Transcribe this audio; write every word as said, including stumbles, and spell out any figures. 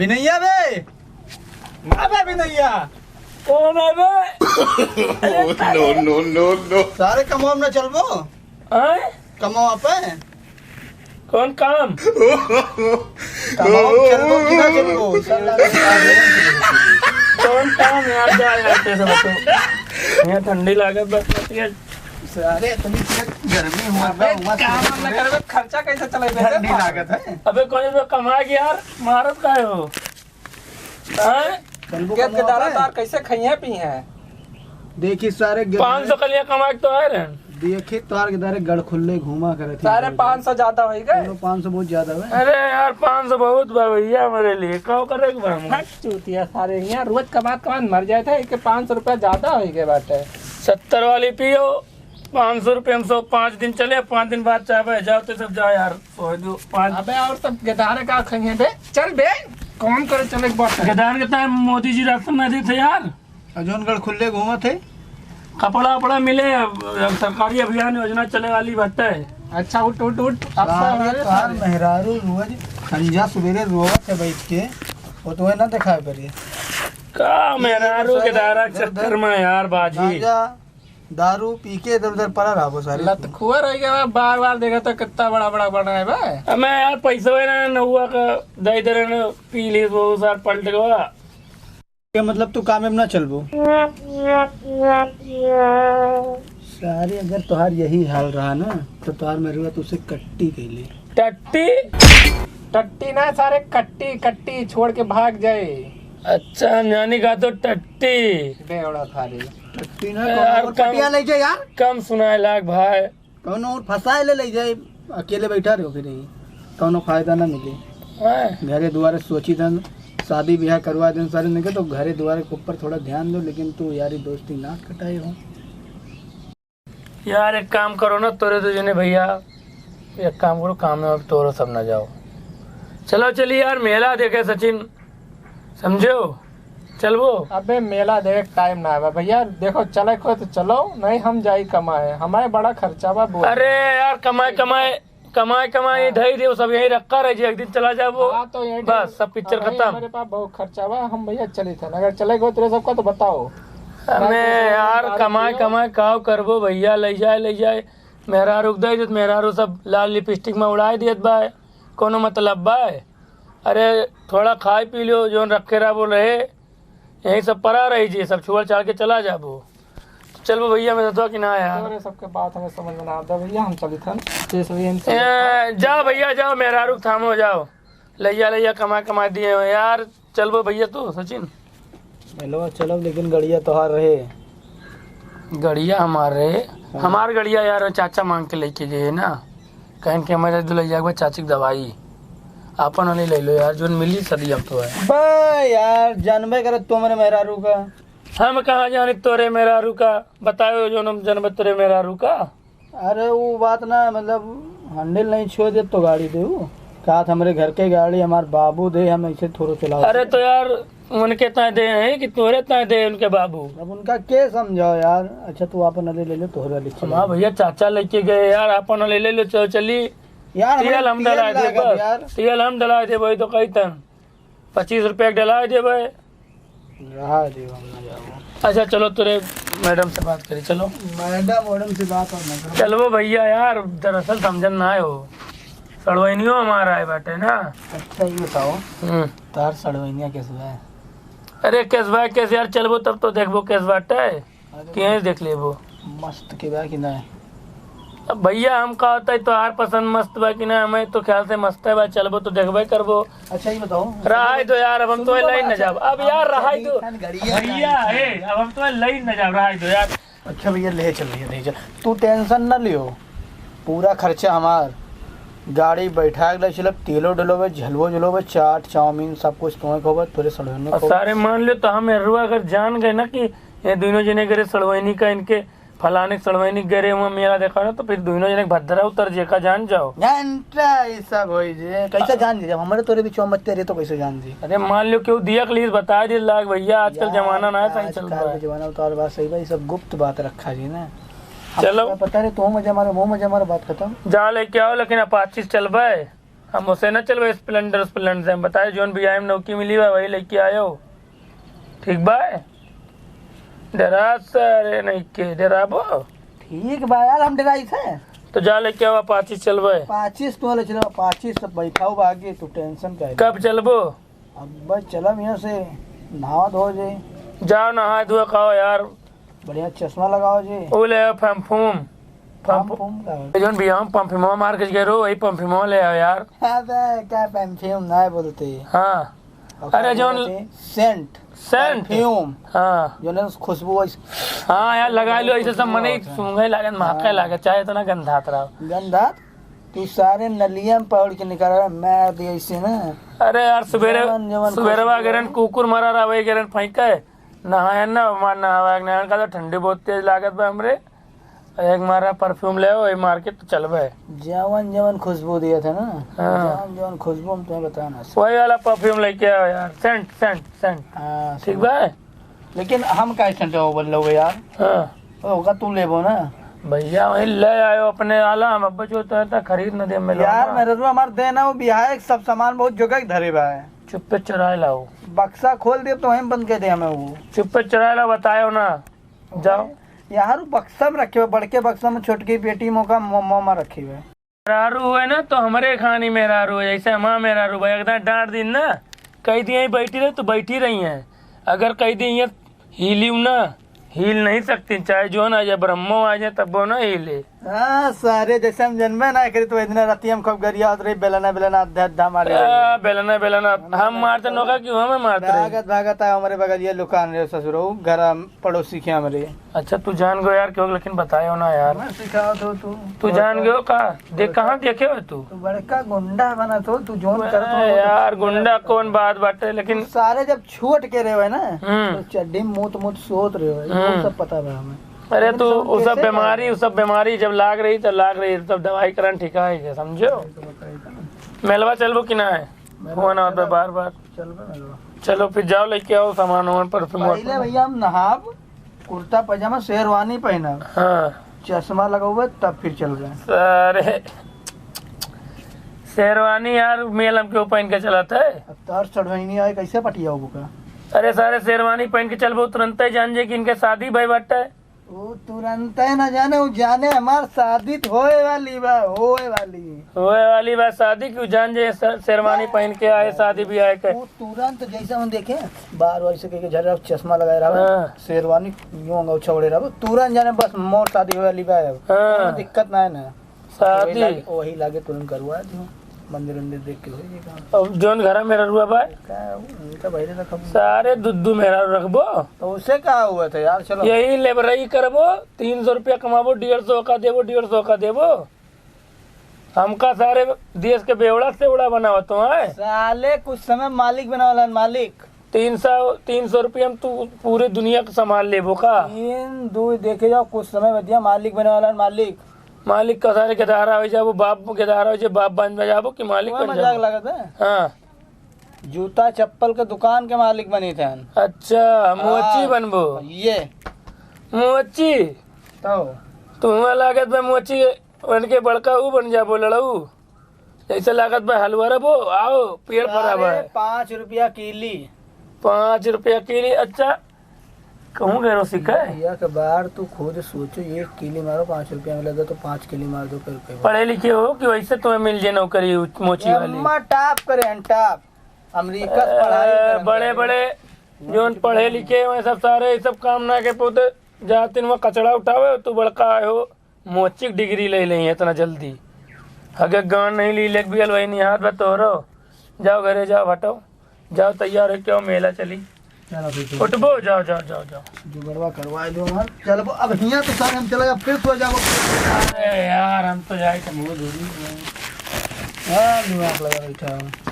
बिनैया बे, अबे बिनैया। कौन है बे? अरे, no, no, no, no। सारे कमवा में न चलबो? आय? कमवा पे? कौन काम? कमवा में चलबो कि ना चलबो? कौन काम यार, जा यार, तेरे से बताओ। यहाँ ठंडी लागत बस, बस ये। अरे, इतनी गर्मी हुआ अबे, बे, हुआ काम से ना करबे, खर्चा कैसे चलेबे? ठंडी लागत है। अबे, कोई तो कमा के यार, मारत काहे हो? हाँ? चलबो के कमवा गदारा पे? तार कैसे खइहे पीहे? देखी सारे गदारे पाँच सौ कलिया कमा के तो आए रहे। देखी तार गदारे गड़खुल्ले घूमा करत ही सारे। पाँच सौ ज्यादा होई गए। चलो, पाँच सौ बहुत ज्यादा है। अरे यार, पाँच सौ बहुत बा भैया हमारे लिए, का करे के बा हम? हट चूतिया सारे, यहाँ रोज कमात कमात मर जाए थे, इके पाँच सौ रुपया ज्यादा होई गए बाटे। सत्तर वाली पियो, पाँच सौ रुपये में सौ, पाँच दिन चले, पाँच दिन बाद चाहबे, जाओ तो सब जाओ यार, सौ दो, पाँच। अबे और सब गदारे का खइहे बे, चल बे, काम करे चले एक बार। गदार के time मोदी जी राशन ना देते यार। और जौन गड़खुल्ले घूमत है। कपड़ा वपड़ा मिले, अब, अब सरकारी अभियान योजना चले वाली बाटे। अच्छा, उठ, उठ, उठ। अब सारे हमारे तोहार सारे। मेहरारू रोज संझा सुबेरे रोवत है बैठ के, वो तो है ना दिखाई पड़ी। का मेहरारू के दारा चक्कर में यार बाजी। गांजा, दारू पी के इधर उधर पड़ा रहा वो सारे। लतखुआ रह गया, बार बार देखा तो कितना बड़ा बड़ा बना है बे। अब मैं यार पैसा है ना, नौवा का दे दे रहे ना, पी ली वो सार पलट गया। के मतलब तू काम में ना चलबो? सारे अगर तोहार यही हाल रहा ना, तो तोहार मेहरुआ तुझसे कट्टी कैले। टट्टी? टट्टी ना सारे, कट्टी, कट्टी छोड़ के भाग जाए। अच्छा, नानी का तो टट्टी। बेवड़ा था रे। टट्टी ना, ए, कौनो यार, और कम, पटिया ले जा यार। कम सुनाए लाग भाई। कौनो और फंसाए ले, ले जाए, अकेले बैठा रहो फिर यही, कौनो फायदा ना मिले। हाँ। घरे दुआरे सोची दन, शादी ब्याह करवा देन सारे निके, तो घरे दुआरे के ऊपर थोड़ा ध्यान दो, लेकिन तू यारी दोस्ती ना कटाए हो। यार एक काम करो ना, तोरे दो जने भैया, एक काम करो, काम में अब तोरो सब ना जाओ। चलो चली यार, मेला देखे सचिन, समझो, चलबो। अबे मेला देखे टाइम ना आवा भैया, देखो चले को तो चलो, नहीं हम जाई कमाए, हमारे बड़ा खर्चा बा बोल। अरे यार, कमाए, कमाए, कमाए, कमाए, हाँ। धई दियो, सब यहीं रखा रह जी, एक दिन चला जाबो। हाँ, तो यहीं बस, सब पिक्चर अरे, खत्म। हमारे पास बहुत खर्चा बा, हम भैया चली थे, अगर चले को तेरे सबका तो बताओ। अरे बाकी सब यार, दारू कमाए, पियो। कमाए, काव करबो भैया, ले जाए, ले जाए, मेहरारू के दे दे, मेहरारू सब लाल लिपस्टिक में उड़ाए दियत बा, कोनो मतलब बा? अरे, थोड़ा खाए पी लियो, जौन रखे रहबो रहे, यहीं सब परा रही जी, सब छुअल छाड़ के चला जाबो। चलबो भैया, मैं तो कि ना यार। तोरे सबके बात हमें समझ में ना आता भैया, हम चलित हन। जैसे भी हम ए, जाओ भैया, जाओ, मेहरारू के थामो जाओ। लैया, लैया, कमा, कमा दिए हो यार। चलबो भैया तू, सचिन। मेलवा चलब, लेकिन गड़िया तोहार रहे। गड़िया हमार रहे। हाँ। हमार गड़िया यार, चाचा मांग के लेके गए ना, कहन के हमारे दुलैया के चाची के दवाई, आपन वाली ले लो यार, जोन मिली सदी अब तो है। बे यार, जानबे करत तू हमरे मेहरारू का। हम कहाँ जानी तोरे मेहरारू का, बताओ जोन हम जानबे तोरे मेहरारू का। अरे वो बात ना, मतलब हैंडल नहीं छोड़ दे तो गाड़ी दे, वो कहा था हमरे घर के गाड़ी, हमार बाबू दे, हम ऐसे थोड़ो चलाओ। अरे तो यार, उनके ताय दे हैं कि तोरे ताय दे उनके बाबू? अब उनका के समझाओ यार। अच्छा, तू आपन ले, ले ले, तोहरा ले चले। हाँ भैया, चाचा लेके गए यार, आपन ले, ले लो, चल, चली। यार, तेल हमें हम तेल डलाए दे लागत बस। यार। तेल हम डलाए दे भाई, तो कही तन पच्चीस रुपया के डलाए दे भाई। रहा दे, हम ना जाओ। अच्छा, चलो, तोरे मैडम से बात करी, चलो। मैडम, मैडम से बात और ना करो। चलबो भैया यार, दरअसल समझन ना आए हो, सड़वैनियो हमारा है बाटे ना। अच्छा, ये बताओ, हम्म। तार सड़वैनिया कैसे है? अरे केस बा, केस यार, चलबो तब तो देखबो केस बाटे, अरे कि यहीं देख लेबो। मस्त के बा कि नहीं? अब भैया हम का होता है, तोहार पसंद मस्त बा कि नहीं? हमें तो ख्याल से मस्त है बा, चलबो तो देखबे करबो। अच्छा, ये बताओ, रहाई दो यार, अब हम सुनो तो ना, लाइन न अच्छा, जाब। अब यार हम रहाई दो। चली खान गड़िया भैया, खान। ए, अब हम तो लाइन न जाब, रहाई दो यार। अच्छा भैया, ले चल भैया, ले चल, तू टेंशन ना लियो, पूरा खर्चा हमार। गाड़ी बैठा के ले चलब, तेलो डलोबे, झलवो झलोबे, चाट चाउमीन सब कुछ तोहे खोबे, तोरे सड़वैनियो और खोबे। सारे मान लियो तो हम एरुआ अगर जान गए ना कि ये दोनों जने करे सड़वैनी का, इनके फलाने के सड़वैनी के घरे वहाँ मेला देखा ना, तो फिर दोनों जने के भद्रा उतर जेका जान जाओ। घंटा ये सब होई जे, कैसे जान जे? जब हमारे तोरे बीच में मत रहे तो कैसे जान जे? अरे मान लो केहू दिया के लिए बता दे लाग भैया, आजकल यार, जमाना ना है, सही चल आजकल रहा के है। जमाना में तो और बात सही बा, ये सब गुप्त बात रखा जी ना। अब चलो। पता नहीं, तू मजा मारो, मुँह मजा मारो, बात खत्म। जा लेके आओ, लेकिन अपाची से चलबे। हम ओसे ना चलबे, Splendor, Splendor से। हम बताए, जौन बियाहे में नौकी मिली बा, वही लइके आयो। ठीक बा? डरा सारे नहीं के, डराबो? ठीक बा यार, हम डराई थे। तो जा लेके आवा, Apache चलबे। Apache तो ले चलो, Apache सब बैठाओ बा आगे, तू tension का है? कब चलबो? अब बस चलब यहाँ से, नहावा धो जाए। जाओ नहाए धोए खाओ यार। बढ़िया चश्मा लगाओ जी। ओ ले आओ perfume। Perfume का है? जौन बियाह में perfume मार के गए रहो, वही perfume ले आओ यार। अबे, क्या perfume ना है बोलते? हाँ। और अरे क्या जौन बोलते? Scent। Scent? Perfume। हाँ। जौन है खुशबू वैसे। हाँ यार, लगा लो, ऐसे सब मने बहुत है। सूंघे लागे, महके हाँ। लागे, चाहे इतना गंधात रहो। गंधात? तू सारे नलिया में पकड़ के निकाल रहा, मार दिया इसे ना। अरे यार, सुबेरे, जवन, जवन सुबेरवा खुशबू गिरन है। कुकुर मरा रहा, वही गिरन फेंक के। नहाए ना, मार नहावा, नहाए का तो ठंडी बहुत तेज लागत बा हमरे। एक मारा perfume ले आओ, वही मार के तो चलबे। जवन, जवन खुशबू दिया था ना, हाँ। जवन, जवन खुशबू हम तुम्हें बता ना सक- वही वाला perfume लेके आओ यार, scent, scent, scent। हाँ, ठीक बा? लेकिन हम काहे scent वो बदलोगे यार? हाँ। होगा तू लेबो ना। भैया वही ले आयो अपने वाला, हम अब जो तो है तो खरीद न दे मिलो यार, ना। मेरे तो हमार देना वो बिहार एक सब सामान बहुत जगह धरे बा है। चुप्पे चुराए लाओ। बक्सा खोल दिए तो वहीं बंद कर दे हमें वो। चुप्पे चुराए लाओ, बतायो ना। जाओ। यार वो बक्सा में रखे हुए, बड़के बक्सा में छोटकी पेटी मोका मो-, मोमा रखे हुए। मेहरारू हुए ना तो हमरे खानी मेहरारू हुए, जैसे हमार मेहरारू हुए, एकदम डांट दिन ना, कह दिए बैठी रहे तो बैठी रही हैं। अगर कह दिए हिली ना, हिल नहीं सकती, चाहे जौन आ जाए, ब्रह्मो आ जाए तब वो ना हिले। हाँ सारे, जैसे हम जन्मे ना करी तो इतने राती हम खूब गरियावत रही, बेलना बेलना अद्धा अद्धा मारे रही। आ, बेलना बेलना हम मारते नोका कि हमें मारते रही। भागत भागत आए हमारे बगलिया लुकान रहे ससुरो, घर पड़ोसी के हमरे। अच्छा, तू जान गयो यार, क्यों, लेकिन बतायो ना यार। मैं सिखाओ तो तू। तू जान गयो का? देख, कहाँ देखे हो तू? तू बड़का गुंडा बना तो, तू जोन कर तो। अरे यार, गुंडा कौन बात बाटे, लेकिन तू सारे जब छोट के रहे ना, हम्म। तो चड्डी में मूत मूत सोत रहे, वो हम्म। सब पता बा हमें। अरे लेकिन तू, सब वो सब कैसे बीमारी, करबे? वो सब बीमारी जब लाग रही, तो लाग रही, तब दवाई करन ठीक है, समझो? तो बताई था ना। मेलवा चलबो कि ना है? मेलवा फोन आवत बा चलब। बार बार। चलबे मेलवा। चलो फिर जाओ, लेके आओ सामान वामान, परफ्यूम पहले वरफ्यूम। भैया हम नहाब, कुर्ता पजामा शेरवानी पहनब, हाँ। चश्मा लगौबे, तब फिर चलबे। अरे, शेरवानी यार, मेल हम क्यों पहन के चलत है? अब तोर चढ़वैनी आए, कैसे पटियाओ बुका? अरे सारे, शेरवानी पहन के चलबो, तुरंते जान जे कि इनके शादी भई बाटे। वो तुरंते ना जाने, वो जाने हमार शादी तो होए वाली बा, होए वाली। होए वाली बा शादी, क्यों जान जे स-, शेरवानी पहन के आए, शादी भी आए के। वो तुरंत जैसे हम देखे, बार बार से कह के झर रहा, चश्मा लगाए रहा, हाँ। शेरवानी यूं अंगौछा ओढ़े रहा, तुरंत जाने बस मोर शादी होए वाली बा अब। हाँ। कोनो दिक्कत ना है ना। शादी। वही लागे, वही लागे तुरंत करवा दियो, मंदिर उंदिर देख के हो जाएगा। अब जौन घरा मेहरारू बा, का उनका बहरे रखब? सारे दू दू मेहरारू रखबो। तो उसे का हुआ था यार, चलो। यही लेबरई करबो, तीन सौ रुपया कमाबो, डेढ़ सौ का देबो, डेढ़ सौ का देबो। हमका सारे देश के बेवड़ा सेवड़ा बनावत हो, हैं? साले कुछ समय मालिक बनावलन, मालिक। तीन सौ, तीन सौ रुपया में तू पूरे दुनिया के संभाल लेबो का? तीन दू देखे जाओ, कुछ समय बतिया मालिक बनावलन, मालिक। मालिक का सारे गदारा हो जाबो, बाप गदारा हो जाए, बाप बन जाबो कि मालिक वो बन मजाक जाबो? लागत है। हाँ। जूता चप्पल के दुकान के मालिक बनी थे। अच्छा, मोची हाँ। बनबो। ये। मोची। तो। तुहमा लागत बा मोची बन के बड़का ऊ बन जाबो लड़ऊ। जैसे लागत बा हलवा रबो, आओ, पेड़ पर आवा अरे, है। पाँच रुपया किली। पाँच रुपया किली, अच्छा, कहूँ गैरो सिक्का है? भैया के बार तू खुद सोचो, एक किली मारो, पाँच रुपया में लगे तो पाँच किली मार दो, फिर कहीं। पढ़े लिखे हो कि वैसे तुम्हें मिल जाए नौकरी उ-, मोची वाली? अम्मा टॉप करे हैं, टॉप। अमेरिका से पढ़ाई ए, करन बड़े गए। बड़े जोन पढ़े लिखे हुए सब सारे, ये सब काम ना के पोते जातिन वहाँ कचड़ा उठावे, तू बड़का आए हो। मोचिक डिग्री ले लें इतना जल्दी। हगे गान नहीं ली, लेक बियल वही नहीं हाथ बा तोहरो। जाओ घरे जाओ, हटो। जाओ तैयार हो, क्यों मेला चली। चलो ठीक है। उठबो, जाओ, जाओ, जाओ, जाओ। जुगड़वा करवा दो हमार। चलो अब हियाँ तो सारे हम चले, अब फिर सो जाओ। अरे यार, हम तो जाए तो बहुत जरूरी है। हाँ, दिमाग लगा बैठा है।